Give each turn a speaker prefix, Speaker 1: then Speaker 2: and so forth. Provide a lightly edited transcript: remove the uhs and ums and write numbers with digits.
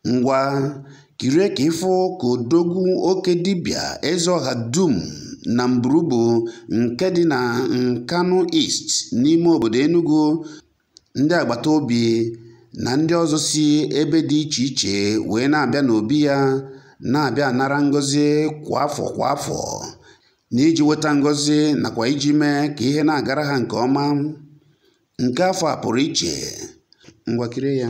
Speaker 1: Ngwa kirie ka ịfụ ka odogwu oke dibịa Ezeọha dum na Mburubu nke dị na Nkanu East n'ime obodo Enugu, ndị agbata obi na ndị ọzọ si ebe dị iche iche wee na-abịa n'obi ya na-abịa anara ngọzi kwa afọ kwa afọ n'iji nweta ngọzi nakwa iji mee ka ihe na-agara ha nke ọma. Nke afọ a pụrụ iche. Ngwa kirie ya.